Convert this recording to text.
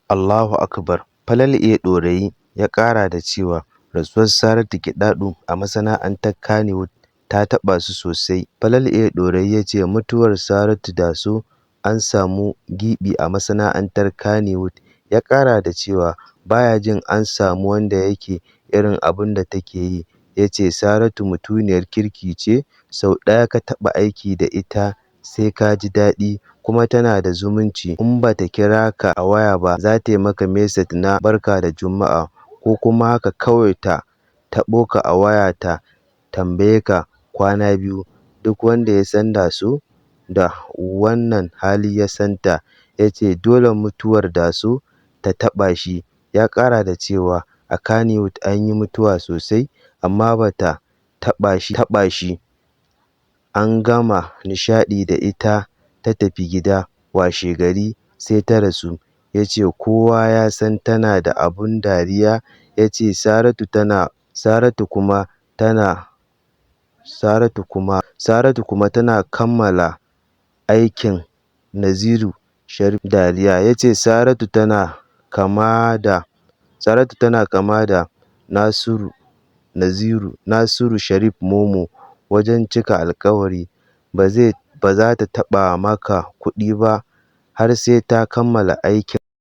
Allahu Akbar. Falalu A. Ɗorayi ya ƙara da cewa rasuwar Saratu Gidado a masana'antar Kannywood ta taɓa su sosai. Falalu A. Ɗorayi ya ce mutuwar Saratu Daso an samu gibi a masana'antar Kannywood. Ya ƙara da cewa ba ya jin an samu wanda yake irin abin da take yi. Ya ce Saratu mutuniyar kirki ce, sau ɗaya ka taɓa aiki da ita sai ka ji daɗi, kuma tana da zumunci, in ba ta kira ka a waya ba za ta yi maka mesej na "Barka da Juma'a" ko kuma haka kawai ta taɓo ka a waya ta tambaye ka kwana biyu, duk wanda ya san Daso, da wannan hali ya san ta. Ya ce dole mutuwar Daso ta taɓa shi. Ya ƙara da cewa a Kannywood an yi mutuwa sosai, amma ba ta taɓa shi, an gama nishaɗi da ita ta tafi gida, washegari sai ta rasu. Ya ce kowa ya san tana da abin dariya. Ya ce Saratu kuma tana Saratu kuma tana kammala aikin Naziru Sharif dariya. Ya ce Saratu tana kama da Saratu tana kama da Nasiru Naziru Nasiru Sharif Momo wajen cika alƙawari, ba za ta taɓa maka kuɗi ba har sai ta kammala aikin.